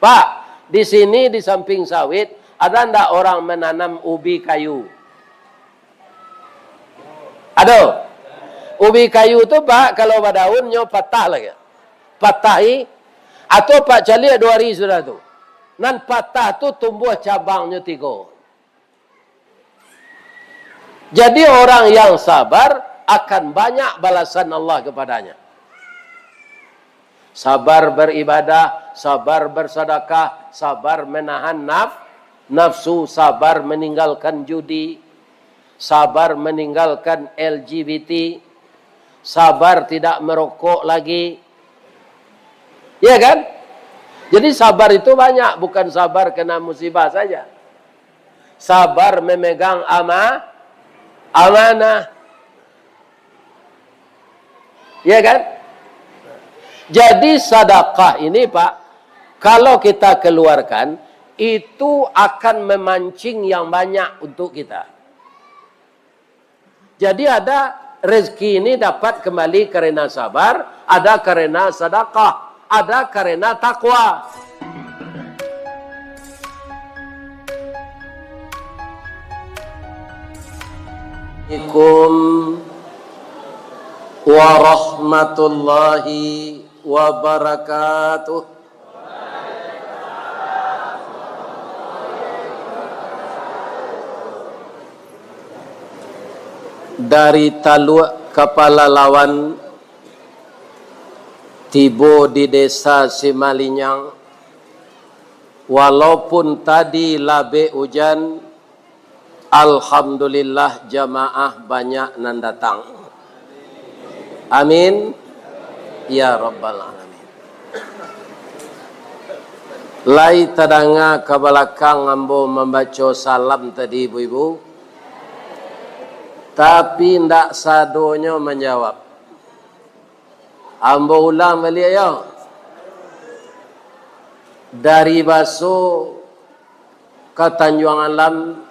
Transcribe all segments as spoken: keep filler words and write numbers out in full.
Pak, di sini di samping sawit, ada ndak orang menanam ubi kayu? Ado. Ubi kayu tu, Pak, kalau badaun nyo patah lagi. Patahi, atau Pak caliak dua hari sudah tu. Nan patah tu tumbuah cabangnyo tigo. Jadi orang yang sabar akan banyak balasan Allah kepadanya. Sabar beribadah, sabar bersedekah, sabar menahan naf-, nafsu, sabar meninggalkan judi, sabar meninggalkan L G B T, sabar tidak merokok lagi. Ya kan? Jadi sabar itu banyak, bukan sabar kena musibah saja. Sabar memegang ama-, amanah. Ya kan? Jadi sadakah ini, Pak, kalau kita keluarkan, itu akan memancing yang banyak untuk kita. Jadi ada rezeki ini dapat kembali karena sabar, ada karena sadakah, ada karena takwa. Assalamualaikum warahmatullahi wabarakatuh. Dari Taluk Kapala Lawan, tibo di Desa Simalinyang, walaupun tadi labek ujan, alhamdulillah, jamaah banyak nan datang. Amin, ya rabbal alamin. Lai tadanga ka balakang ambo mambaco salam tadi, ibu-ibu, tapi ndak sadonyo manjawab. Ambo ulang baliak, yo. Dari Baso ka Tanjuang Alam,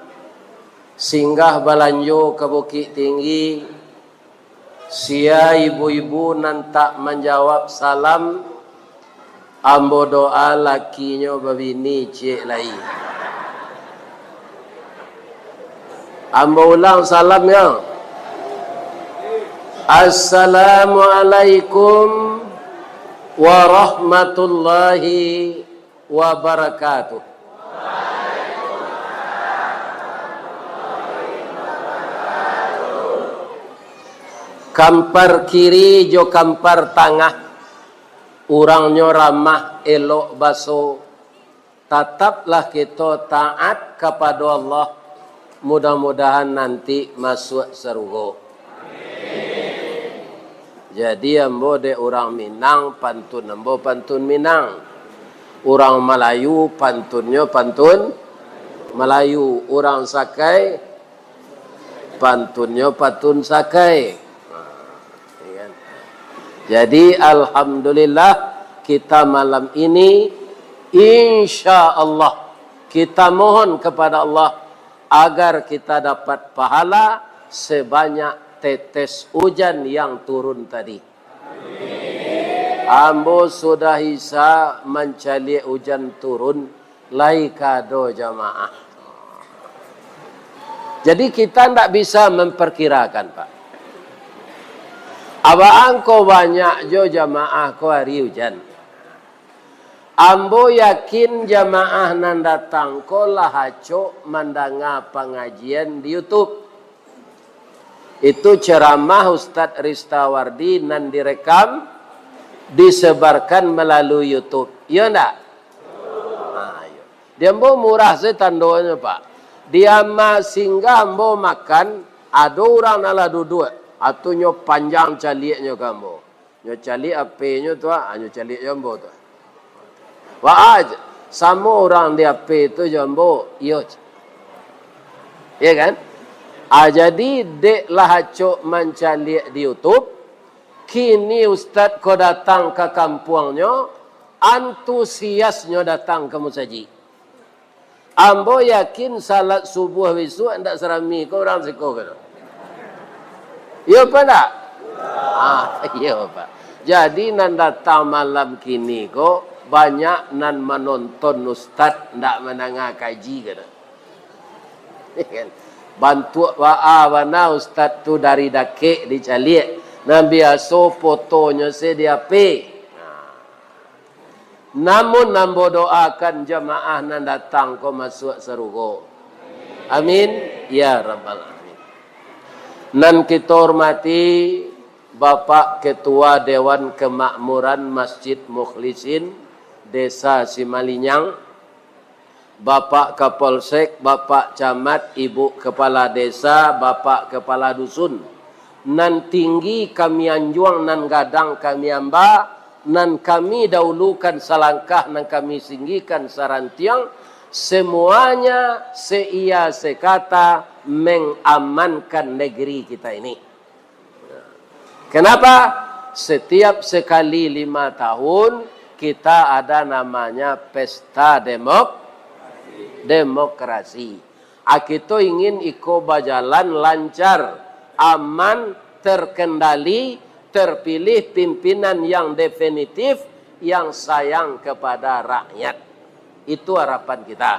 singgah balanjo ka Bukik Tinggi, sia ibu-ibu nan tak manjawab salam, ambo doa lakinyo babini ciek lai. Ambo ulang salam, yo. Assalamualaikum warahmatullahi wabarakatuh. Kampar kiri jo kampar tangah, urangnyo ramah, elok baso. Tataplah kito taat kapado Allah, mudah-mudahan nanti masuak sarugo. Jadi, ambo dek urang Minang, pantun ambo pantun Minang. Urang Malayu, pantunnyo pantun Malayu. Urang Sakai, pantunnyo pantun Sakai. Ya kan? Jadi, alhamdulillah, kita malam ini, insya Allah, kita mohon kepada Allah agar kita dapat pahala sebanyak tetes ujan yang turun tadi. Ambo sudah isa mancaliak ujan turun, lai ka ado jamaah. Jadi, kita ndak bisa memperkirakan, Pak. Abaan ko banyak jo jamaah ko ari ujan. Ambo yakin jamaah nan datang ko lah acok mandanga pangajian di YouTube. Itu ceramah Ustadz Ristawardi nan direkam, disebarkan melalui YouTube. Iyo ndak? Nah, iyo. Di ambo murah se tandonyo, Pak. Di ama singgah ambo makan, ado urang nan lah duduak, atunyo panjang caliaknyo ka ambo. Nyo caliak H P-nyo tu, ah, nyo caliak jo ambo tu. Wah, samo urang di H P tu jo ambo, iyo. Iya kan? Ah, jadi, dek lah acok mancaliak di YouTube, kini ustad ko datang ka kampuangnyo, antusiasnyo datang ka musajik. Ambo yakin salat subuah bisuak ndak sarami ko urang siko ko. Iyo apa ndak? Ah, iyo, Pak. Jadi, nan datang malam kini ko, Banyak nan manonton ustaz, ndak mandanga kaji, kata. Kan? Bantuak baa bana ustaz tu dari dakek dicaliak. Nan biaso fotonyo se di H P. Nah. Namun ambo doakan jamaah nan datang ko masuak sarugo. Amin. Ya Rabbal Alamin. Nan kito hormati, Bapak Ketua Dewan Kemakmuran Masjid Mukhlisin, Desa Simalinyang, Bapak Kapolsek, Bapak Camat, Ibu Kepala Desa, Bapak Kepala Dusun, nan tinggi kami anjuang, nan gadang kami amba, nan kami dahulukan salangkah, nan kami singgihkan sarantiang, semuanya seiya sekata mengamankan negeri kita ini. Kenapa? Setiap sekali lima tahun, kita ada namanya pesta demok-, demokrasi. Ah, kito ingin iko bajalan lancar, aman, terkendali, terpilih pimpinan yang definitif, yang sayang kepada rakyat. Itu harapan kita.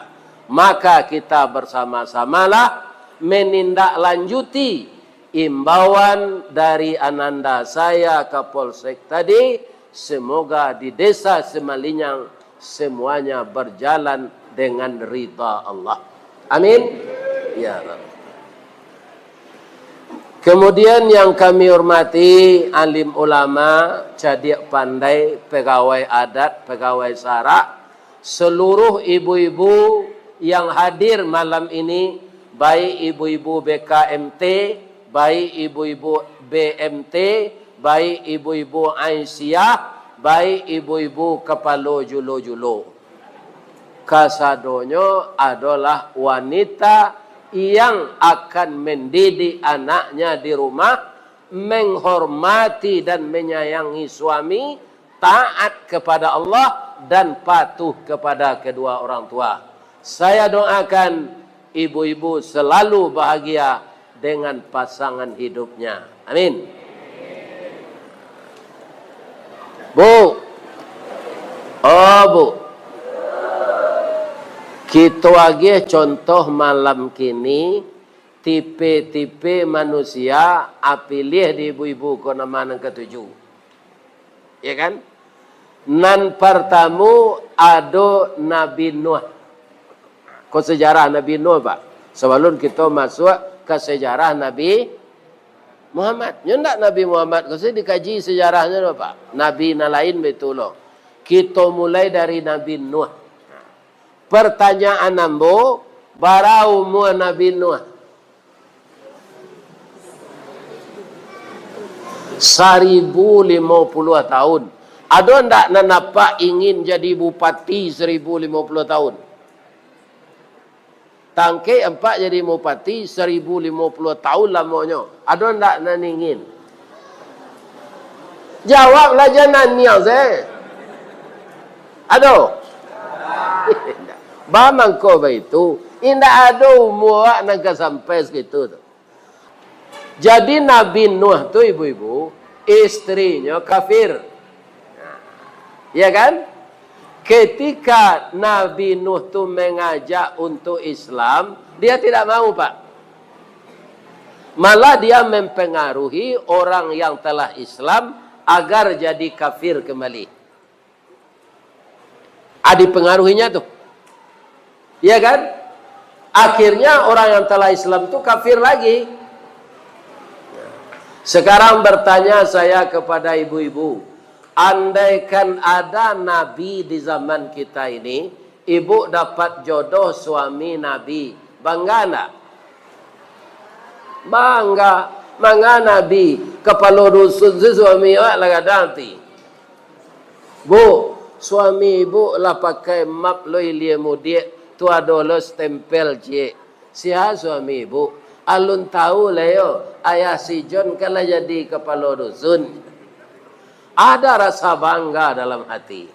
Maka kita bersama-samalah menindaklanjuti imbauan dari ananda saya Kapolsek tadi, semoga di Desa Semalinyang semuanya berjalan dengan ridha Allah. Amin. Ya Rabb. Kemudian yang kami hormati alim ulama, cadiak pandai, pegawai adat, pegawai sarak, seluruh ibu-ibu yang hadir malam ini, baik ibu-ibu B K M T, baik ibu-ibu B M T, baik ibu-ibu Aisyah, baik ibu-ibu kapalo julo-julo. Kasadonyo adolah wanita yang akan mendidik anaknya di rumah, menghormati dan menyayangi suami, taat kepada Allah, dan patuh kepada kedua orang tua. Saya doakan ibu-ibu selalu bahagia dengan pasangan hidupnya. Amin. Bu, oh Bu, kito agiah contoh malam kini, tipe-tipe manusia, ah, piliah di ibu-ibu ko nama nan katuju. Ya kan? Nan partamo ado Nabi Nuh. Ko sejarah Nabi Nuh, Pak. Sabalun kito masuak ka sejarah Nabi Muhammad. Nyo ndak Nabi Muhammad ko se dikaji sejarahnyo tu, Pak. Nabi nan lain baitu lo. Kito mulai dari Nabi Nuh. Pertanyaan ambo, bara umua Nabi Nuh? Saribu limo puluah tahun. Ado ndak nan apak ingin jadi bupati saribu limo puluah tahun? Tangkek apak jadi bupati saribu limo puluah tahun lamonyo. Ado ndak nan ingin? Jawablah, jan naniang se. Ado? Ba mangko baitu, indak ado umua awak nan ka sampai sakitu tu. Jadi Nabi Nuh tu, ibu-ibu, istrinyo kafir. Ya kan? Ketika Nabi Nuh tu mengajak untuk Islam, dia tidak mau, Pak. Malah dia mempengaruhi orang yang telah Islam agar jadi kafir kembali. Ah, dipengaruhinya tu. Iya kan? Akhirnya orang yang telah Islam tu kafir lagi. Sekarang bertanya saya kepada ibu-ibu, andaikan ada nabi di zaman kita ini, ibu dapat jodoh suami nabi, bangga ndak? Bangga. Manga nabi, kapalo dusun se suami awak lah gadang ti. Bu, suami ibu lah pakai map lo ilia mudiak, tu ado lo stempel ciek. Sia suami ibu? Alun tahu lah yo, ayah si John kan lah jadi kapalo dusun. Ada rasa bangga dalam hati.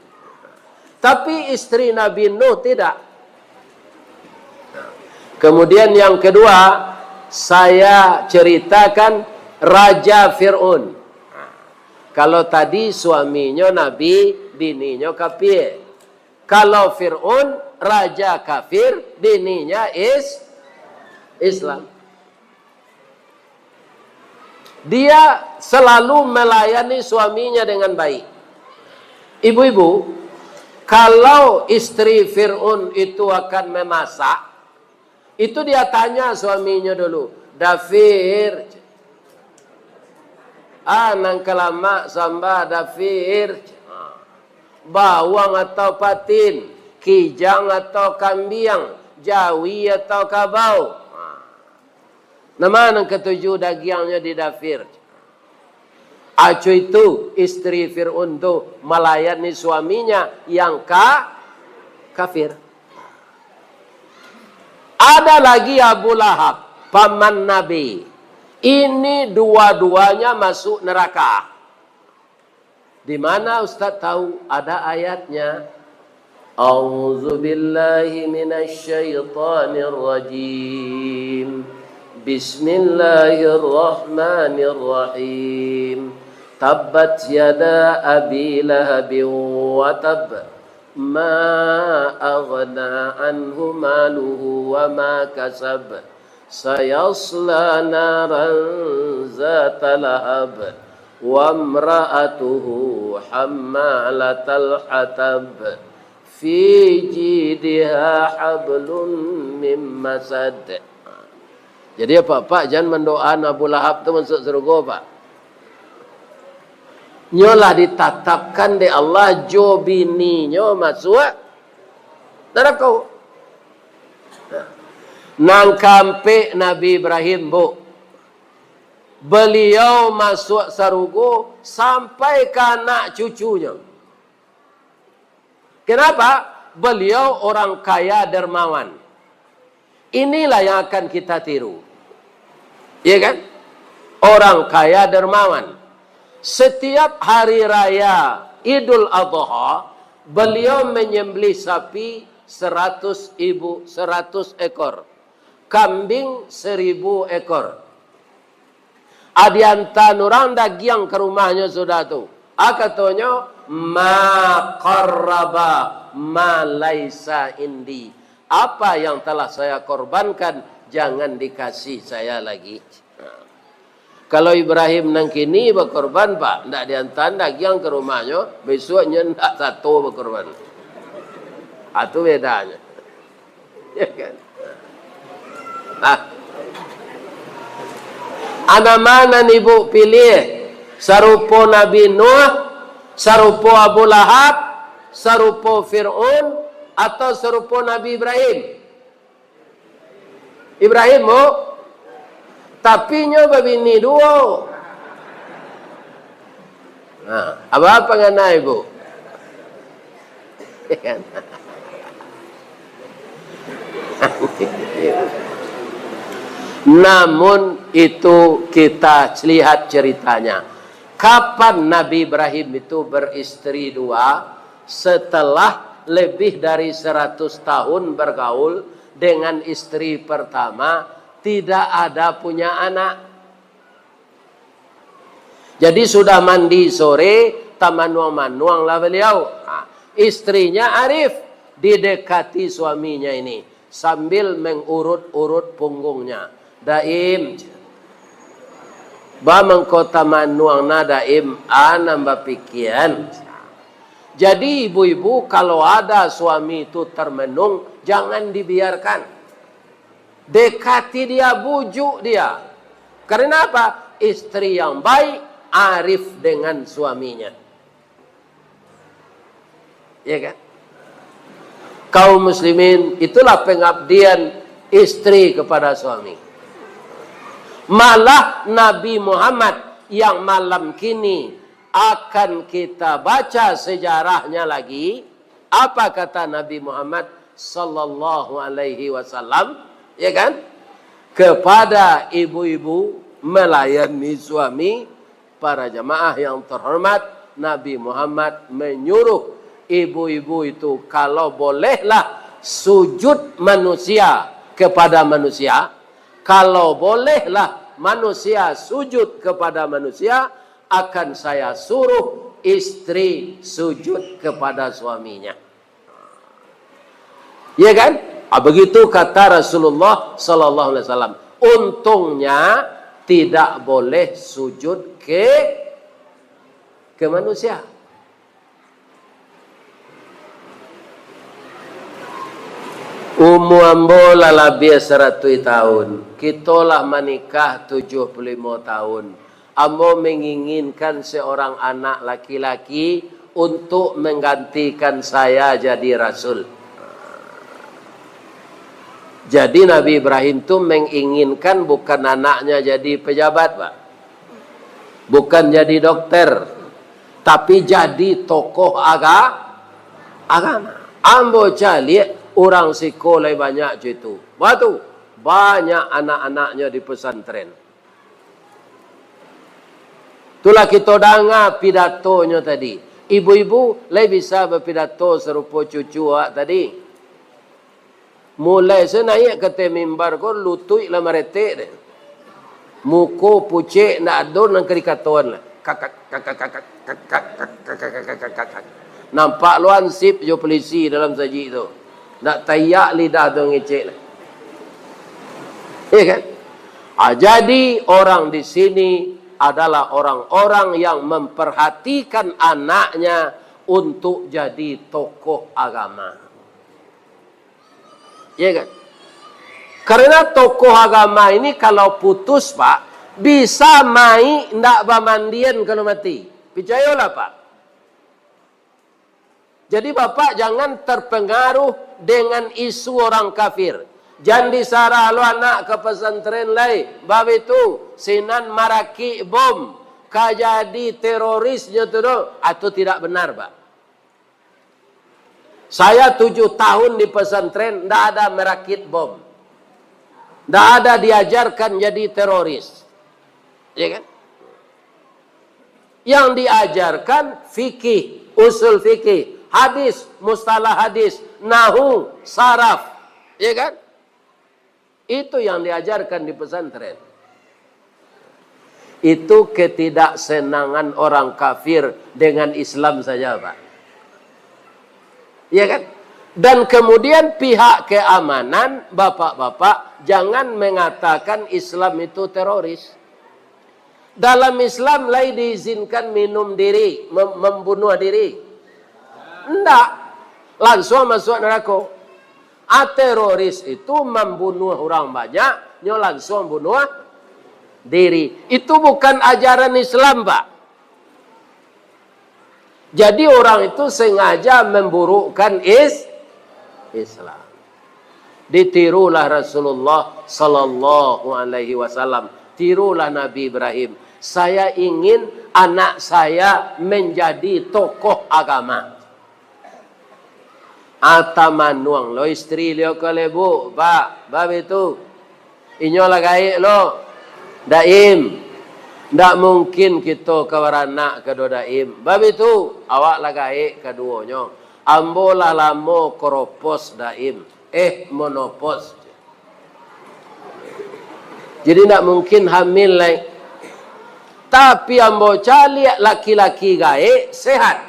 Tapi istri Nabi Nuh tidak. Kemudian yang kedua, saya ceritakan Raja Fir'aun. Kalau tadi suaminyo nabi, bininyo kafir. Kalau Fir'aun, raja kafir, dininya is-, Islam. Dia selalu melayani suaminya dengan baik. Ibu-ibu, kalau istri Fir'aun itu akan memasak, itu dia tanya suaminya dulu, "Dafir, ah, nan ka lamak samba, Dafir. Bawang atau patin, kijang atau kambiang, jawi atau kabau?" Nama nan katuju dagiangnyo di Dafir? Aco itu, istri Fir'aun tu malayani suaminya yang ka-, kafir. Ada lagi Abu Lahab, paman Nabi. Ini dua-duanya masuk neraka. Di mana Ustaz tahu? Ada ayatnya. A'udzubillahi minasyaitonirrajim. Bismillahirrahmanirrahim. Tabbat yada Abi Lahabin wa tab. Ma aghna anhu maluhu wa ma kasab. Sayasla naran zata lahab. Wa imra'atuhu hammalatal hatab. Fi jidiha hablum mim masad. Jadi, apak-apak jan mandoa Abu Lahab tu masuak sarugo, Pak. Nyo lah ditatapkan dek Allah jo bininyo masuak narako. Nan kaampek, Nabi Ibrahim, Bu. Baliau masuak sarugo sampai ka anak cucunyo. Kenapa? Beliau orang kaya dermawan. Inilah yang akan kita tiru. Iya kan? Orang kaya dermawan. Setiap hari raya Idul Adha, beliau menyembelih sapi seratus ibu, seratus ekor, kambing seribu ekor. Adiantaan urang dagiang ka rumahnyo sudah tu. A katonyo, "Ma qarraba ma laisa indi." Apa yang telah saya korbankan, jangan dikasih saya lagi. Kalau Ibrahim nan kini bakorban, Pak, ndak diantaan dagiang ka rumahnyo, bisuaknyo ndak sato bakorban. Ah, tu bedanyo. Ya kan? Nah. Anak ma nan ibu pilih? Sarupo Nabi Nuh, sarupo Abu Lahab, sarupo Fir'aun, atau sarupo Nabi Ibrahim? Ibrahim, Bu. Tapi nyo babini duo. Nah, apa-apa ngana ibu? Namun itu kita lihat ceritanya. Kapan Nabi Ibrahim itu beristri dua? Setelah lebih dari seratus tahun bergaul dengan istri pertama, tidak ada punya anak. Jadi, sudah mandi sore, tamanuang-manuanglah beliau. Ha, istrinya Arif didekati suaminya ini sambil mengurut-urut punggungnya. "Daim, ba mangko tamanuang na, Daim, a nan bapikian." Jadi, ibu-ibu, kalau ada suami itu termenung, jangan dibiarkan. Dekati dia, bujuk dia. Karena apa? Istri yang baik, arif dengan suaminya. Ya kan? Kaum muslimin, itulah pengabdian istri kepada suami. Malah Nabi Muhammad yang malam kini akan kita baca sejarahnya lagi, apa kata Nabi Muhammad sallallahu alaihi wasallam, ya kan? Kepada ibu-ibu melayani suami, para jamaah yang terhormat, Nabi Muhammad menyuruh ibu-ibu itu, kalau bolehlah sujud manusia kepada manusia, kalau bolehlah manusia sujud kepada manusia, akan saya suruh istri sujud kepada suaminya. Ya kan? Ah, begitu kata Rasulullah sallallahu alaihi wasallam. Untungnya tidak boleh sujud ke ke manusia. Umua ambo lah labiah saratuih tahun. Kito lah manikah tujuah puluah limo tahun. Ambo manginginkan seorang anak laki-laki untuk manggantikan saya jadi rasul. Jadi, Nabi Ibrahim tu manginginkan bukan anaknya jadi pejabat, Pak. Bukan jadi dokter, tapi jadi tokoh aga-, agama. Ambo caliak urang siko lai banyak co itu. Batu, banyak anak-anaknyo di pesantren. Itulah kito danga pidatonyo tadi. Ibu-ibu lai bisa bapidato sarupo cucu awak tadi. Mulai se naiak ka ateh mimbar ko, lutuik lah maretek deh. Muko pucek, ndak ado nan ka dikatoan lah. Kakak, kakak, kakak, kakak, kakak, kakak, kakak, kakak. Nampak lo hansip jo pulisi dalam sajik tu. Ndak taiak lidah tu ngecek lah. Iya kan? Ah, jadi orang di sini adalah orang-orang yang memperhatikan anaknya untuk jadi tokoh agama. Ya kan? Karena tokoh agama ini kalau putus, Pak, bisa mai ndak bamandian kalau mati. Picayolah, Pak. Jadi, Bapak jangan terpengaruh dengan isu orang kafir. Jan disarah lo anak ka pesantren lai. Bab itu, sinan marakik bom. Ka jadi terorisnyo tu doh. Atau tidak benar, Pak? Saya tujuh tahun di pesantren, ndak ada merakit bom. Ndak ada diajarkan jadi teroris. Ya kan? Yang diajarkan fikih, usul fikih, hadis, mustalah hadis, nahu, saraf. Ya kan? Itu yang diajarkan di pesantren. Itu ketidaksenangan orang kafir dengan Islam saja, Pak. Ya kan? Dan kemudian pihak keamanan, bapak-bapak, jangan mengatakan Islam itu teroris. Dalam Islam lai diizinkan minum diri, mem-, membunuh diri? Ndak. Lansuang masuak narako. Ah, teroris itu mambunuah urang banyak, nyo lansuang bunuah diri. Itu bukan ajaran Islam, Pak. Jadi, orang itu sengaja memburukkan is-, Islam. Ditirulah Rasulullah sallallahu alaihi wasallam. Tirulah Nabi Ibrahim. "Saya ingin anak saya menjadi tokoh agama." Atamanuang lo istri liau ko lai, Bu, Pak, bab itu. Inyo lah gaek lo, Daim. Ndak mungkin kito ka baranak ka duo Daim. Bab itu, awak lah gaek kaduonyo. Ambo lah lamo koropos, Daim. Eh, monopos. Jadi, ndak mungkin hamil lai. Tapi ambo caliak laki-laki gaek, sehat.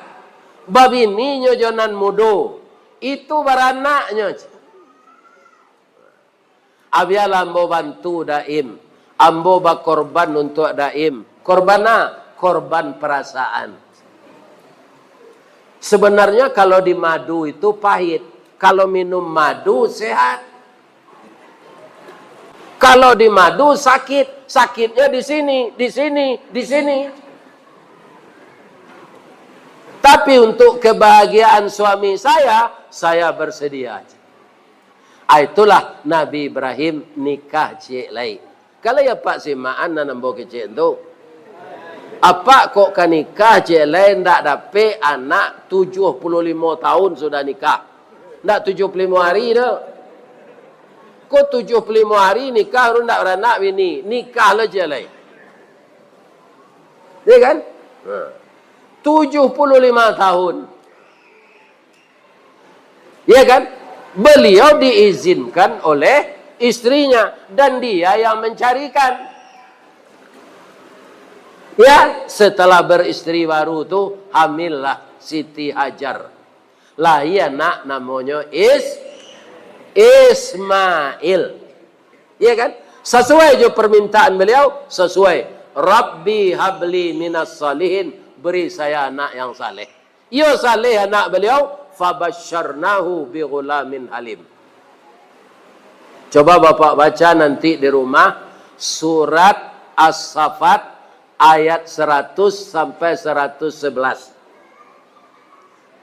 Babininyo jo nan mudo. Itu baranaknyo. Abialah ambo bantu Daim. Ambo bakorban untuak Daim. Korban a? Korban perasaan. Sebenarnya kalau di madu itu pahit. Kalau minum madu sehat. Kalau di madu sakit, sakitnya di sini, di sini, di sini. Tapi untuk kebahagiaan suami saya, saya bersedia. Ah, itulah Nabi Ibrahim nikah ciek lai. Kalau ya Pak simaan nan ambo kecek tu. Apak kok ka nikah ciek lai, ndak dapek anak, tujuh puluh limo tahun sudah nikah. Ndak tujuh puluh limo hari doh. Kok tujuh puluh limo hari nikah, baru ndak baranak bini. Nikah lo ciek lai. Ya kan? Nah. Tujuh puluh lima tahun. Ya kan? Beliau diizinkan oleh istrinya dan dia yang mencarikan. Ya, setelah beristri baru tu, hamillah Siti Hajar. Lahia anak namonyo Is-, Ismail. Iya kan? Sasuai jo permintaan beliau, sasuai. "Rabbi habli minas salihin," beri saya anak yang saleh. Iyo saleh anak beliau, "fabasyarnahu bi ghulamin halim." Coba Bapak baca nanti di rumah, surat As-Saffat ayat seratus sampai seratus sebelas.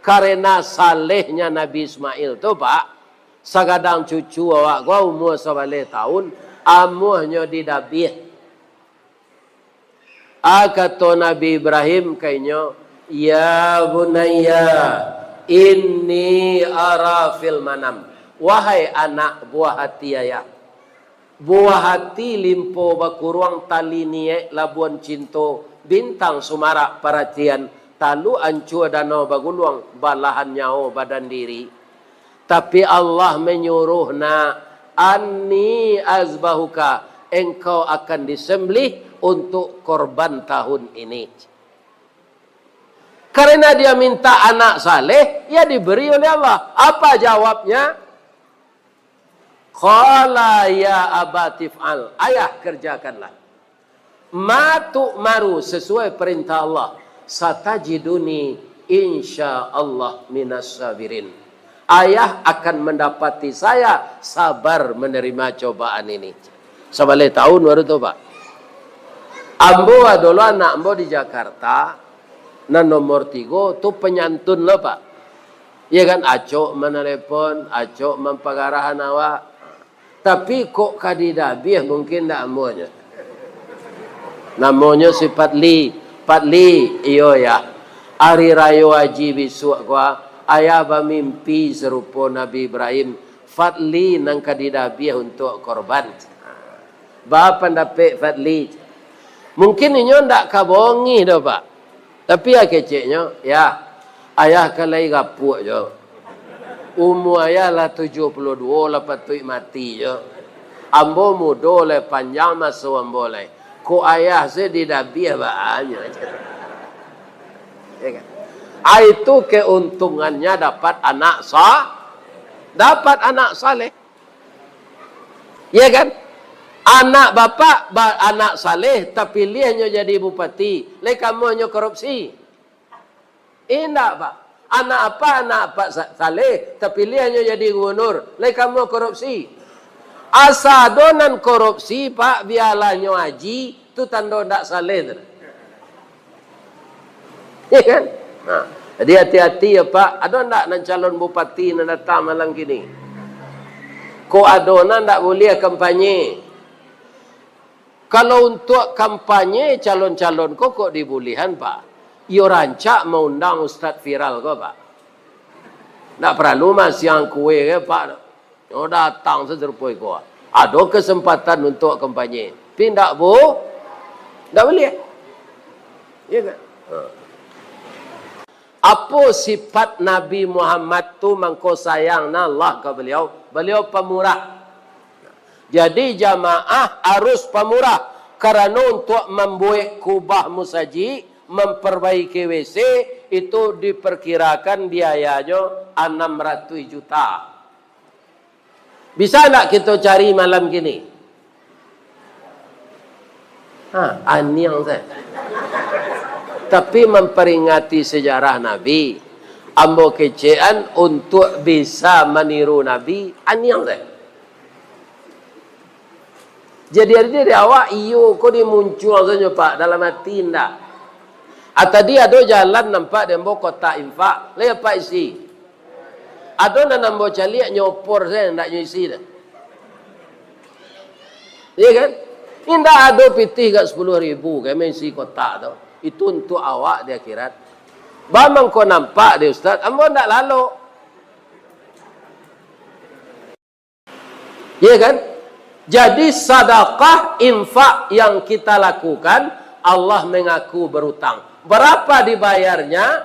Karena salehnya Nabi Ismail tu, Pak, sagadang cucu awak ko umua sabaleh taun, amuahnyo didabiah. A, kato Nabi Ibrahim ka inyo, "Ya bunayya, inni ara fil manam." Wahai anak buah hati ayah, buah hati limpo bakuruang tali niek labuan cinto, bintang sumarak paratian, taluk ancua danau baguluang, balahan nyawo badan diri. Tapi Allah menyuruh nak, "Anni azbahuka, engkau akan disembelih untuk korban tahun ini." Karena dia minta anak saleh, ya diberi oleh Allah. Apa jawabnya? Qala ya abati fa'al, ayah kerjakanlah. Ma tu'maru, sesuai perintah Allah. Satajiduni insya Allah minas sabirin. Ayah akan mendapati saya sabar menerima cobaan ini. Sabaleh taun baru tu, Pak. Ambo ado lo anak ambo di Jakarta, nan nomor tigo tu penyantun lo, Pak. Iya kan, acok manalepon, acok mampagarahan awak. Tapi kok ka didabiah mungkin ndak amuahnyo. Namonyo si Fadli. "Fadli, iyo yah. Ari Rayo Aji bisuak ko, ayah bamimpi sarupo Nabi Ibrahim. Fadli nan ka didabiah untuak korban." Ba pandapek Fadli. Mungkin inyo ndak ka bongih doh, Pak. Tapi ya keceknyo, "Yah, ayah kan lai gapuak jo. Umua ayah lah tujuah puluah duo, lah patuik mati jo. Ambo mudo lai, panjang maso ambo lai. Kok ayah se didabiah baa nyo." Ya kan? Ah, itu keuntungannya dapat anak sa-, dapat anak saleh. Ya kan? Anak bapak, ba-, anak saleh, tapiliahnyo jadi bupati. Lai ka amuahnyo korupsi? Indak, Pak. Anak apak, anak apak sa-, saleh, tapiliahnyo jadi gubernur. Lai ka amuah korupsi? Asa ado nan korupsi, Pak, bialah nyo aji, tu tando ndak saleh tu. Ya kan? Nah, jadi hati-hati ya, Pak. Ado ndak nan calon bupati nan datang malam kini? Kok ado nan ndak buliah kampanye? Kalau untuak kampanye calon-calon ko kok dibuliahan, Pak? Iyo rancak maundang ustaz viral ko, Pak. Ndak paralu masiang kue ke, Pak. Nyo datang sarupo iko. Ado kesempatan untuak kampanye. Tapi ndak bu-, ndak buliah. Ya kan? Ha. Apo sifat Nabi Muhammad tu mangko sayang na Allah ka baliau? Baliau pamurah. Jadi jamaah arus pamurah, karano untuak mambuek kubah musajik, mamparbaiki W C, itu diperkirakan biayanyo anam ratuih juta. Bisa ndak kito cari malam kini? Ha, aniang sajo. Tapi mamparingati sejarah Nabi, ambo kecekan untuak bisa maniru Nabi, aniang sajo. Jadi, ari dari awak, iyo ko dimuncuang sajo, Pak, dalam ati indak. Ah, tadi ado jalan nampak di ambo kotak infak, lai apak isi? Ado nan ambo caliak nyo opor sajo, ndak nyo isi doh. Iya kan? Indak ado pitih gak sapuluah ribu, kami isi kotak tu. Itu untuak awak di akhirat. Ba mangko nampak di ustaz, ambo ndak lalok. Iya kan? Jadi, sadakah, infak yang kita lakukan, Allah mengaku berutang. Berapa dibayarnya?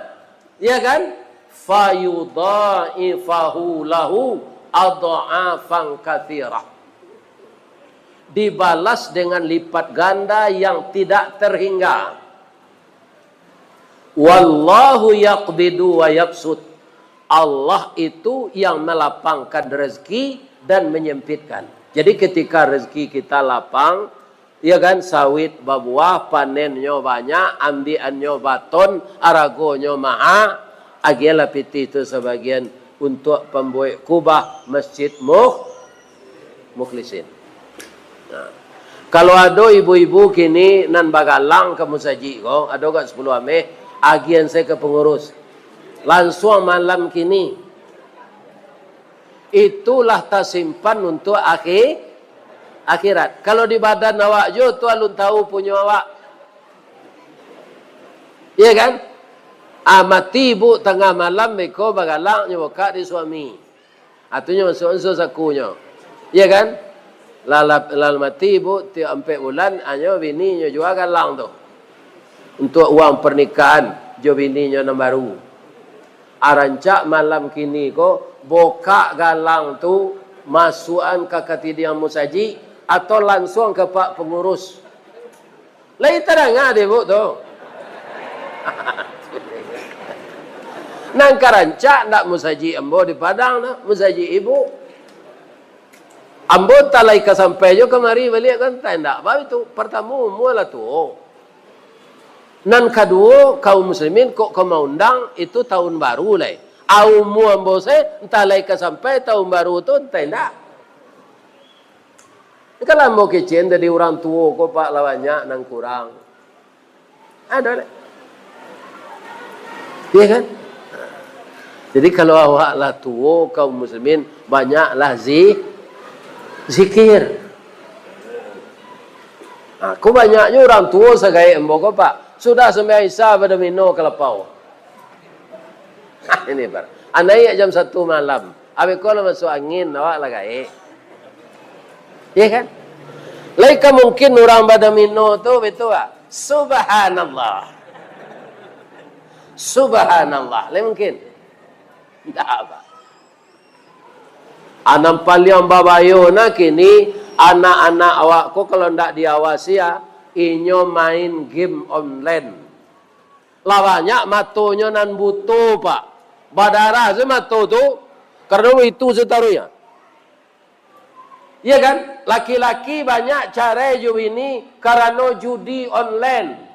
Iya kan? Fayudha'ifahu lahu adha'afan katsirah. Dibalas dengan lipat ganda yang tidak terhingga. Wallahu yaqbidu wa yabsut. Allah itu yang melapangkan rezeki dan menyempitkan. Jadi, ketika rezeki kita lapang, ya kan, sawit babuah, panennyo banyak, ambiannyo baton, aragonyo maha, agiahlah pitih tu sabagian untuak pambuek kubah Masjid Mukh-, Mukhlisin. Nah, kalau ado ibu-ibu kini nan bagalang ka musajik ko, ado gak sapuluah ameh, agiahan sajo ka pangurus. Lansuang malam kini. Itulah tasimpan untuak akhi-, akhirat. Kalau di badan awak juo tu alun tahu punyo awak. Iya kan? Ah, mati ibu tangah malam, beko bagalang nyo bukak di suami. Ah, tu nyo masuak unsur sakunyo. Iya kan? Lah, lah, lah mati ibu, tiok ampek bulan, anyo bininyo jua galang tu. Untuak uang pernikahan jo bininyo nan baru. Ah, rancak malam kini ko, bukak galang tu, masuakan ka katidiang musajik, atau lansuang ka pak pangurus. Lai tadanga dek ibu tu. Nan ka rancak ndak musajik ambo di Padang tu, musajik ibu. Ambo antah lai ka sampai jo kamari baliak kan, antah indak, bab itu. Partamo, umua lah tuo. Nan kaduo, kaum muslimin kok ka maundang itu tahun baru lai. A, umua ambo se, antah lai ka sampai tahun baru tu, antah indak. Kan lah ambo kecekan tadi, urang tuo ko, Pak, lah banyak nan kurang. Ado lah. Iya kan? Jadi, kalau awak lah tuo, kaum muslimin, banyaklah zi-, zikir. Nah, ko banyaknyo urang tuo sagaek ambo ko, Pak. Sudah sumbayang Isya, badomino ka lapau. Ini, Pak. Ah, naiak jam satu malam. Abih ko lah masuak angin, awak lah gaek. Iya kan? Lai ka mungkin urang badomino tu, betul tak? Subhanallah. Subhanallah. Lai mungkin? Ndak, Pak. A, nan paliang babayo nah kini, anak-anak awak ko kalau ndak diawasi, ah, inyo main game online. Lah banyak matonyo nan buto, Pak. Badarah se mato tu, karano itu sataruihnyo. Iya kan? Laki-laki banyak carai jo bini karano judi online.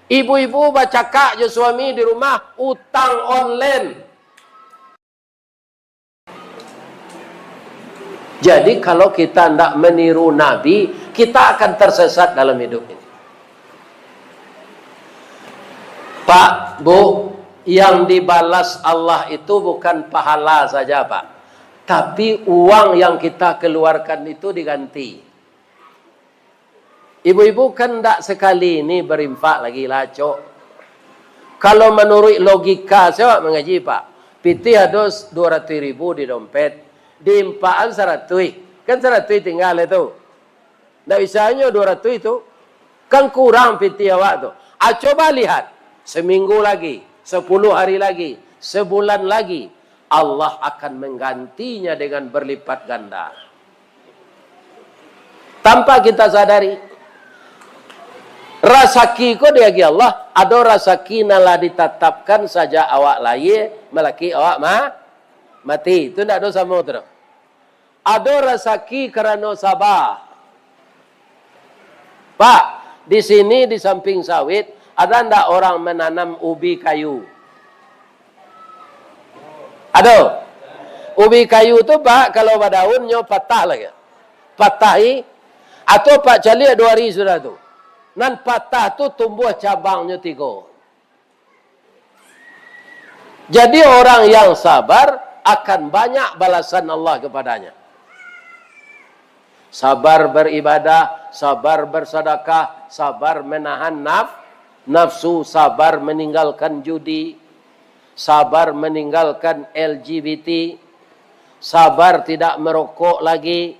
Ibu-ibu bacakak jo suami di rumah, utang online. Jadi, kalau kita ndak meniru Nabi, kita akan tersesat dalam hidup ini. Pak, Bu, yang dibalas Allah itu bukan pahala saja, Pak. Tapi uang yang kita keluarkan itu diganti. Ibu-ibu kan ndak sakali ni barinfak lai lah, acok. Kalau manuruik logika, se awak mangaji, Pak. Pitih ado duo ratuih ribu di dompet, diinfakan saratuih. Kan saratuih tingga lai tu. Ndak bisa nyo duo ratuih tu. Kan kurang pitih awak tu. A, coba lihat. Seminggu lagi, sepuluh hari lagi, sebulan lagi. Allah akan menggantinya dengan berlipat ganda. Tanpa kita sadari, rasaki ko diagiah Allah, ado rasaki nan lah ditatapkan sajak awak lahia, malaki awak ma-, mati. Tu ndak ado samo tu doh. Ado rasaki karano saba. Pak, di sini di samping sawit, ada ndak orang mananam ubi kayu? Ado. Ubi kayu tu, Pak, kalau badaun nyo patah lai. Patah i, atau Pak caliak duo hari sudah tu. Nan patah tu tumbuah cabangnyo tigo. Jadi, orang yang sabar akan banyak balasan Allah kepadanya. Sabar beribadah, sabar bersedekah, sabar menahan naf-, nafsu, sabar meninggalkan judi, sabar meninggalkan L G B T, sabar tidak merokok lagi.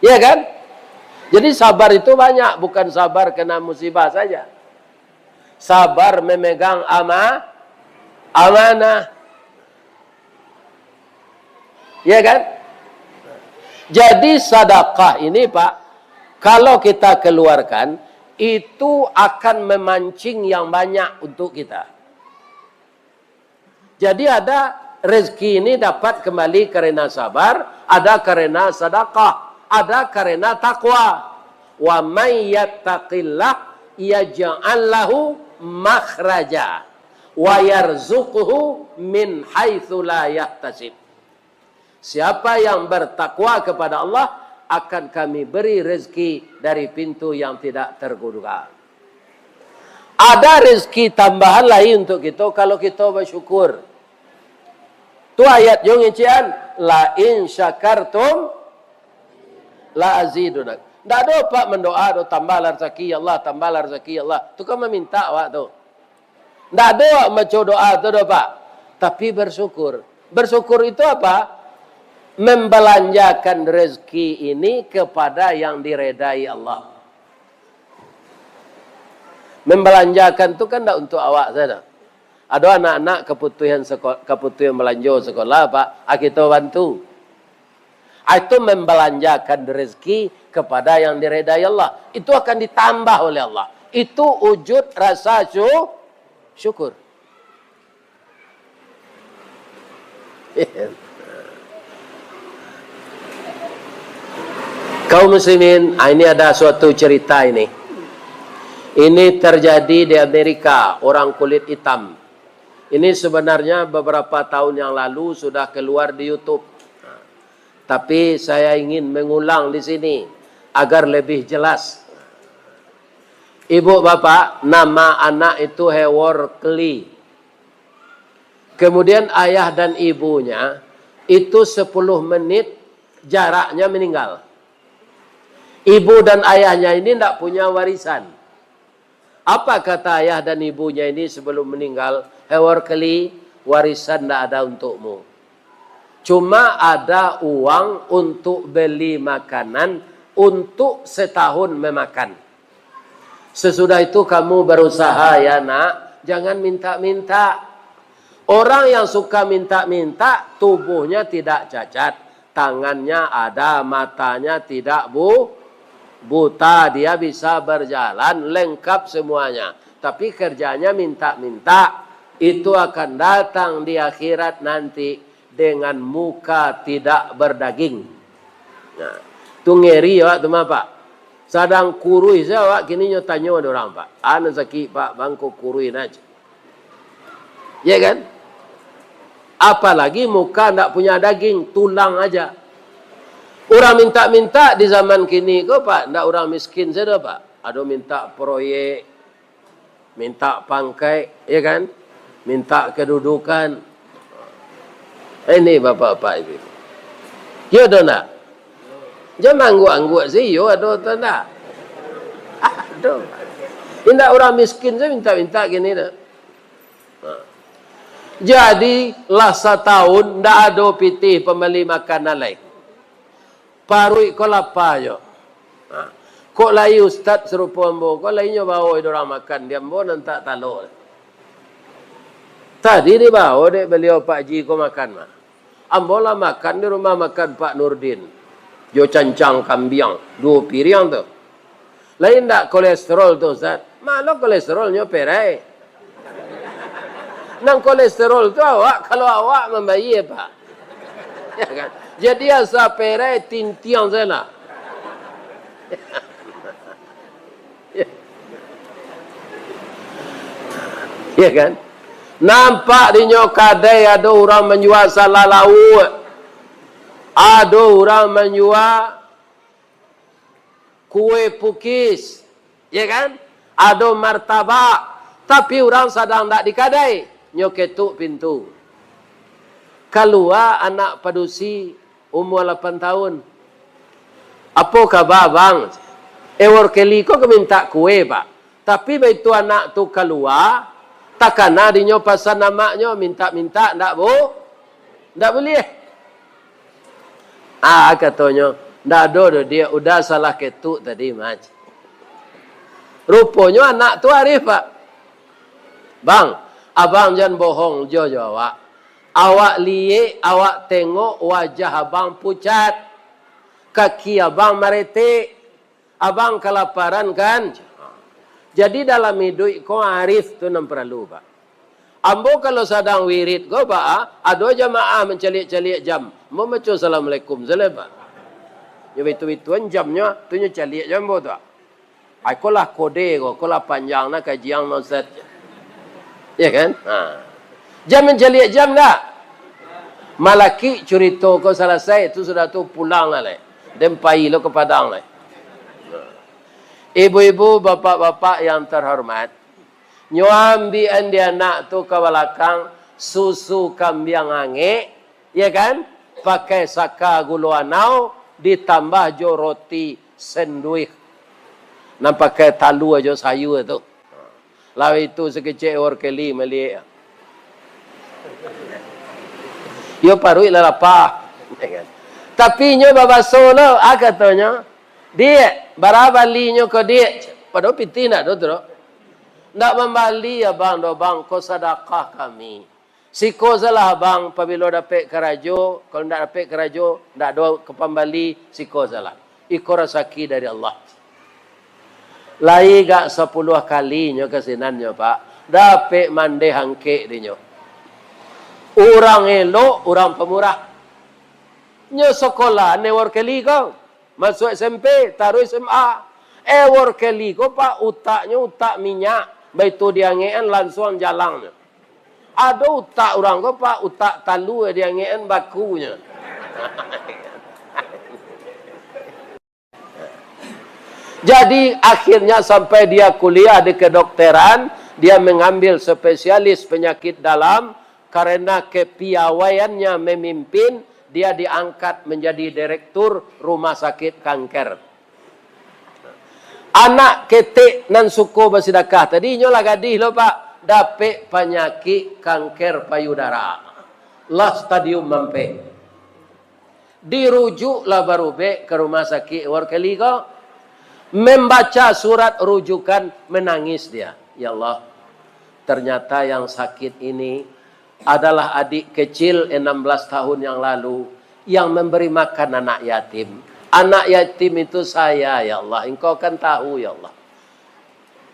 Ya kan? Jadi, sabar itu banyak, bukan sabar kena musibah saja. Sabar memegang ama-, amanah. Ya kan? Jadi, sadakah ini, Pak, kalau kita keluarkan, itu akan memancing yang banyak untuk kita. Jadi, ada Rezeki ini dapat kembali karena sabar, ada karena sadakah, ada karena takwa. "Wa may yattaqillah yaj'al lahu makhraja wa yarzuqhu min haitsu la yahtasib." Siapa yang bertakwa kepada Allah, akan Kami beri rezeki dari pintu yang tidak terduga. Ada rezeki tambahan lagi untuk kita kalau kita bersyukur. Tu ayat jo ngecek an, "La in syakartum la azidannakum." Ndak ado, Pak, mendoa tu, "Tambahlah rezeki, ya Allah, tambahlah rezeki, ya Allah." Tu kan meminta awak tu. Ndak ado awak maco doa tu doh, Pak. Tapi bersyukur. Bersyukur itu apa? Membelanjakan rezeki ini kepada yang diredai Allah. Membelanjakan tu kan ndak untuk awak saja. Ado anak-anak kaputuihan seko-, kaputuihan balanjo sekolah, Pak. Ah, kito bantu. Ah, itu membelanjakan rezeki kepada yang diredai Allah. Itu akan ditambah oleh Allah. Itu wujud rasa syu-, syukur. Kaum muslimin, ah, ini ada suatu cerita ini. Ini terjadi di Amerika, orang kulit hitam. Ini sebenarnya beberapa tahun yang lalu sudah keluar di YouTube. Tapi saya ingin mengulang di sini agar lebih jelas. Ibu bapak, nama anak itu Hewor Keli. Kemudian ayah dan ibunya itu sepuluh menit jaraknya meninggal. Ibu dan ayahnya ini ndak punya warisan. Apa kata ayah dan ibunya ini sebelum meninggal? "Hewor Keli, warisan ndak ada untukmu. Cuma ada uang untuk beli makanan untuk setahun memakan. Sesudah itu kamu berusaha ya, Nak, jangan minta-minta." Orang yang suka minta-minta, tubuhnya tidak cacat, tangannya ada, matanya tidak bu-, buta, dia bisa berjalan, lengkap semuanya. Tapi kerjanya minta-minta, itu akan datang di akhirat nanti dengan muka tidak berdaging. Nah, tu ngeri awak tu mah, Pak. Sadang kuruih saja awak, kini nyo tanyo dek urang, Pak. "Anu sakik, Pak, bangko kuruih nah." Ya kan? Apalagi muka ndak punya daging, tulang aja. Urang minta-minta di zaman kini ko, Pak, ndak urang miskin saja, Pak. Ado minta proyek, minta pangkaik, ya kan? Minta kedudukan. Ini bapak-bapak ibu. Yo, ado ndak? Jan angguak-angguak si yo, ado atau ndak? Ado. Indak urang miskin saja minta-minta kini dah. Ha. Jadi, lah satahun ndak ado pitih pambali makanan lai. Paruik ko lapa jo. Ha. Kok lai ustad sarupo ambo ko, lai nyo bao dek urang makan, di ambo nan tak talok. Tadi dibao dek baliau Pak Ji ko makan mah. Ambo lah makan di rumah makan Pak Nurdin. Jo cancang kambiang, duo piriang tu. Lai ndak kolesterol tu, Ustaz? Mak lo kolesterolnyo perai. Nan kolesterol tu awak, kalau awak mambayie, Pak. Ya kan? Jadi asa perai, tintiang sajo lah. Ya kan? Nampak dinyo kadai ado urang manjua salah lauak. Ado urang manjua kue pukis, ya kan? Ado martabak, tapi urang sadang ndak di kadai, nyo ketuk pintu. Kalua anak padusi umua lapan tahun. "Apo kaba, Bang?" "Ewor Keli ko ka mintak kue, Pak. Tapi baitu anak tu kalua, takana dinyo pasan amaknyo, mintak-mintak ndak bu-, ndak buliah." "Ah," katonyo, "ndak ado doh, Diak, udah salah ketuk tadi, Mac." Ruponyo anak tu arif, Pak. "Bang, abang jan bohong jo, jo awak. Awak liek, awak tengok wajah abang pucat, kaki abang maretek, abang kalaparan kan?" Jadi dalam iduik ko arif tu nan paralu, Pak. Ambo kalau sadang wirid ko, Pak, ah, ado jamaah mancaliak-caliak jam. Ambo maco assalamualaikum sajo, Pak. Nyo baitu-baituan jamnyo, tu nyo caliak jo ambo tu, ah. Ai, ko lah kode ko, ko lah panjang nah kajian mah, Ustaz. Ya kan? Ha. Jan mancaliak jam dak? Malakik curito ko salasai, tu sudah tu pulang lah lai. Den pai lo ka Padang lai. Ibu-ibu, bapak-bapak yang terhormat, nyo ambiakan di anak tu ka balakang susu kambiang angek, ya kan? Pakai saka gulo anau, ditambah jo roti senduih. Nan pakai talua jo sayua tu. Lah itu sakecek Ewor Kelly maliek. Yo paruik lah lapa. Ya kan? Tapi inyo babaso lo, ah, katonyo, "Diak, bara balinyo ko, Diak?" Padahal pitih ndak ado tu doh. "Ndak mambali, Abang, doh, Bang, ko sadakah kami." Siko sajolah, Abang, pabilo dapek karajo, kalau ndak dapek karajo, ndak ado ka pambali, siko sajolah. Iko rasaki dari Allah. Lai gak sapuluah kalinyo ka sinannyo, Pak, dapek mandeh angkek dinyo. Urang elok, urang pamurah. Nyo sakolah Ewor Kelly ko. Masuak S M P, taruih S M A. Ewor Kelly ko, Pak, utaknyo utak minyak. Baitu diangekan, lansuang jalangnyo. Ado utak urang ko, Pak, utak talua diangekan bakunyo. Jadi, akhirnya sampai dia kuliah di kedokteran, dia mengambil spesialis penyakit dalam, karena kepiawaiannya memimpin, dia diangkat menjadi direktur rumah sakit kanker. Anak ketek nan suko basidakah tadi, inyo lah gadih lo, Pak, dapek panyakik kanker payudara. Lah stadium ampek. Dirujuklah barubek ka rumah sakik Ewor Kelly ko. Membaca surat rujukan, menangis dia. Ya Allah, ternyata yang sakit ini adalah adik kecil enam belas tahun yang lalu yang memberi makan anak yatim. Anak yatim itu saya, ya Allah. Engkau kan tahu, ya Allah.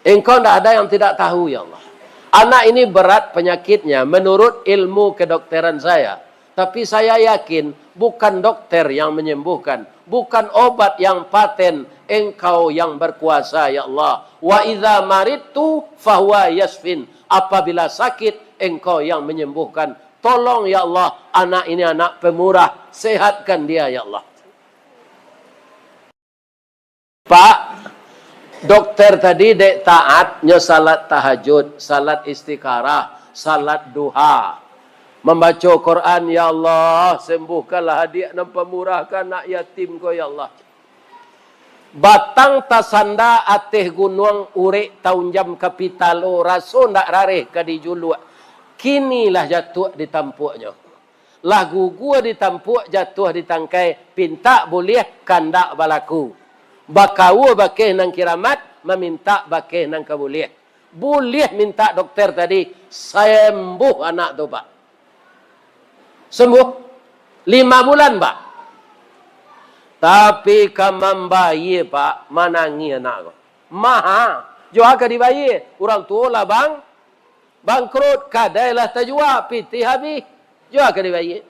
Engkau ndak ada yang tidak tahu, ya Allah. Anak ini berat penyakitnya menurut ilmu kedokteran saya. Tapi saya yakin, bukan dokter yang menyembuhkan, bukan obat yang paten, Engkau yang berkuasa, ya Allah. "Wa idza maridtu fahuwa yasfin." Apabila sakit, Engkau yang menyembuhkan. Tolong, ya Allah, anak ini anak pemurah, sehatkan dia, ya Allah. Pak, dokter tadi dek taat, nyo salat tahajud, salat istikharah, salat duha. Mambaco Quran, "Ya Allah, sembuhkanlah adiak nan pamurah ka anak yatim ko, ya Allah." Batang tasanda ateh gunuang, urek taunjam ka pitalo, raso ndak rareh ka dijuluak. Kini lah jatuah di tampuaknyo. Lah gugur di tampuak, jatuah di tangkai, pintak buliah, kandak balaku. Bakaua bakeh nan kiramat, mamintak bakeh nan ka buliah. Buliah mintak dokter tadi, sembuh anak tu, Pak. Sembuh. Lima bulan, Pak. Tapi ka mambayia, Pak, manangih anak ko. Maha. Jo a ka dibayia. Urang tuo lah bang-, bangkrut, kadai lah tajua, pitih habih. Jo a ka dibayia.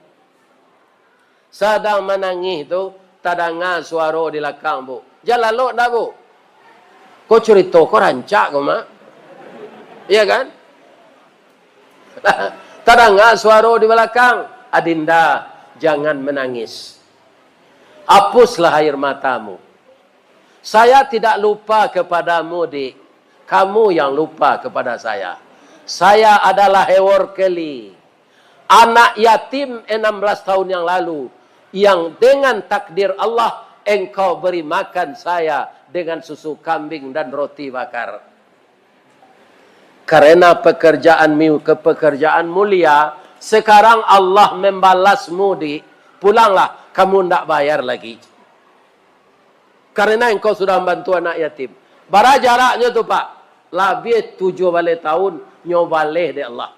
Sadang manangih tu, tadanga suaro di lakang, Bu. Jan lalok ndak, Bu? Ko curito ko rancak ko, Mak. Iya kan? Tadanga suaro di balakang, "Adinda, jangan menangis. Hapuslah air matamu." Saya tidak lupa kepadamu, Dik. Kamu yang lupa kepada saya. Saya adalah Hewor Kelly, anak yatim enam belas tahun yang lalu, yang dengan takdir Allah engkau beri makan saya dengan susu kambing dan roti bakar. Karena pekerjaan mi-, ke pekerjaan mulia, sekarang Allah membalasmu, Dik. Pulanglah, kamu ndak bayar lagi. Karena engkau sudah membantu anak yatim. Bara jaraknyo tu, Pak? Labiah tujuah baleh tahun nyo baleh dek Allah.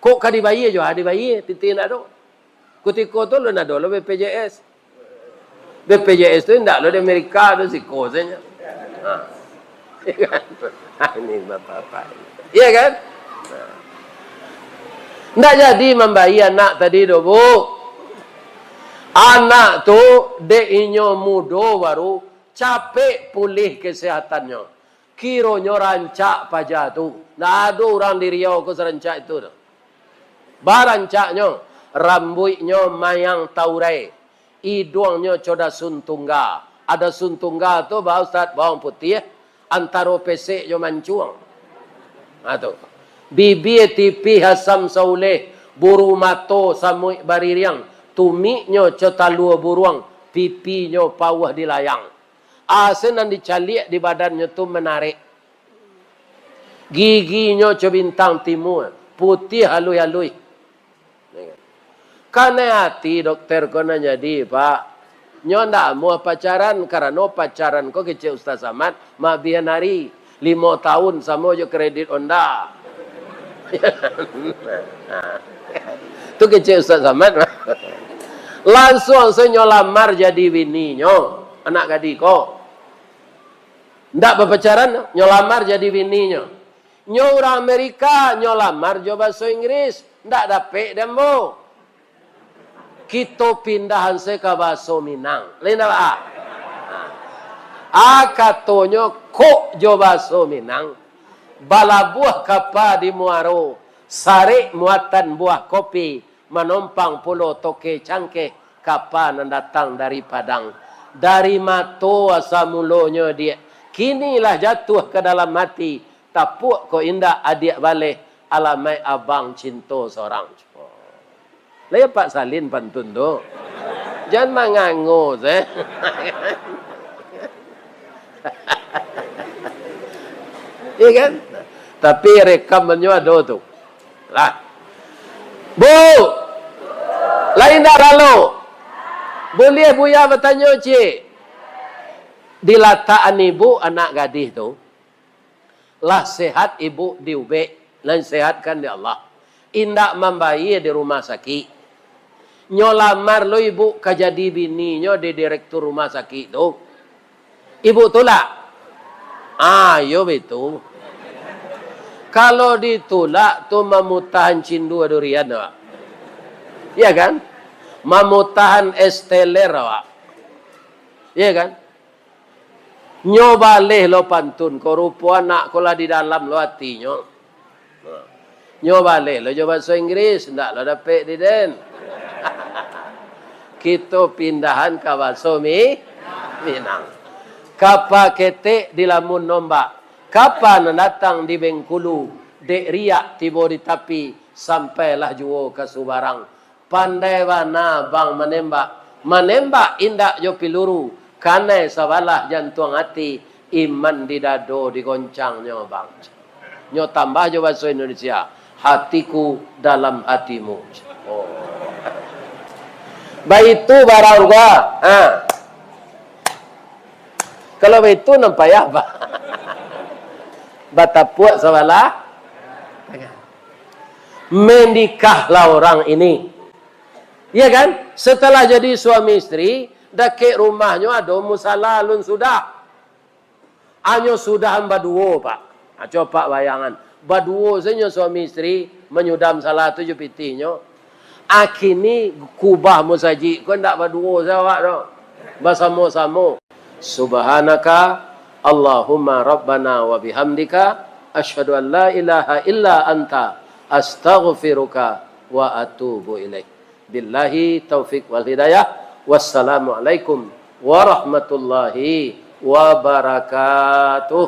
Kok ka dibayia jo, ha, dibayia, titih ndak ado. Kutiko tu lun ado lo B P J S. B P J S tu indak lo di Amerika tu, siko sajo. Ha. Iya kan? Ha, ini bapak-bapak. Iya kan? Ha. Ndak jadi mambayia anak tadi doh, Bu. Anak tu, dek inyo mudo baru, capek pulih kesehatannyo. Kironyo rancak paja tu. Ndak ado urang di Riau ko sarancak itu tu. Barancaknyo, rambuiknyo mayang taurai, iduangnyo co dasun tungga. Ado dasun tungga tu, ba Ustaz, bawang putiah, antaro pesek jo mancuang. Ha, tu. Bibia tipih asam sauleh, buru mato samuik baririang, tumiknyo co talua buruang, pipinyo pauah di layang. Asa nan dicaliak di badannyo tu manarik. Giginyo co bintang timua, putiah aluih-aluih. Kanai ati dokter ko nan jadi, Pak. Nyo ndak amuah pacaran, karano pacaran ko kecek Ustaz Samad, mabihan ari, limo taun samo jo kredit Honda. Tu kecek Ustaz Samad. Lansuang se nyo lamar jadi bininyo, anak gadih ko. Ndak bapacaran, nyo lamar jadi bininyo. Nyo urang Amerika, nyo lamar jo baso Inggris, ndak dapek dek ambo. Kito pindahan se ka baso Minang. Lain ndak, ah? Ah, katonyo kok jo baso Minang, balabuah kapa di muaro, sarek muatan buah kopi, manompang pulo toke cangkeh, kapa nan datang dari Padang. Dari mato asa mulonyo, Diak, kini lah jatuah ka dalam hati, tapuak ko indak adiak baleh, alamaik abang cinto sorang. Lah iyo Pak Salin pantun tu. Jan mangango se. Iya kan? Tapi rekamannyo ado tu. Lah. Bu! Lain dak lalu? Buliah Buya batanyo, cik? Dilatakan ibu anak gadih tu, lah sehat ibu diubek, lah sehatkan dek Allah. Indak mambayia di rumah sakik. Nyo lamar lo ibu ka jadi bininyo di direktur rumah sakik tu. Ibu tulak? Ah, iyo baitu. Kalau ditulak tu mamutahan cindua durian awak. Iya kan? Mamutahan es teler awak. Iya kan? Nyo baleh lo pantun ko, rupo anak ko lah di dalam lo atinyo. Nyo baleh lo jo baso Inggris, ndak lo dapek di den. Kito pindahan ka baso Mi-, Minang. Kapa ketek dilamun ombak, kapa nan datang di Bengkulu, dek riak tibo di tapi, sampailah juo ka subarang. Pandai bana bang manembak, manembak indak jo piluru, kanai sabalah jantuang ati, iman di dado digoncangnyo bang. Nyo tambah jo baso Indonesia, hatiku dalam hatimu. Oh. Baitu barang gua. Ha. Kalau baitu nan payah, Pak. Batapuak sabalah tangan. Menikahlah orang ini. Iya kan? Setelah jadi suami istri, dakek rumahnyo ado musala alun sudah. Anyo sudahan baduo, Pak. Ha, copak bayangan. Baduo sajo suami istri manyudah musala tu jo pitihnyo. Akini kubah musajik ko ndak baduo sajo awak tu. Basamo-samo. Subhanaka Allahumma Rabbana wa bihamdika, asyhadu an la ilaha illa anta, astaghfiruka wa atubu ilaik. Billahi taufik wal hidayah. Wassalamualaikum warahmatullahi wabarakatuh.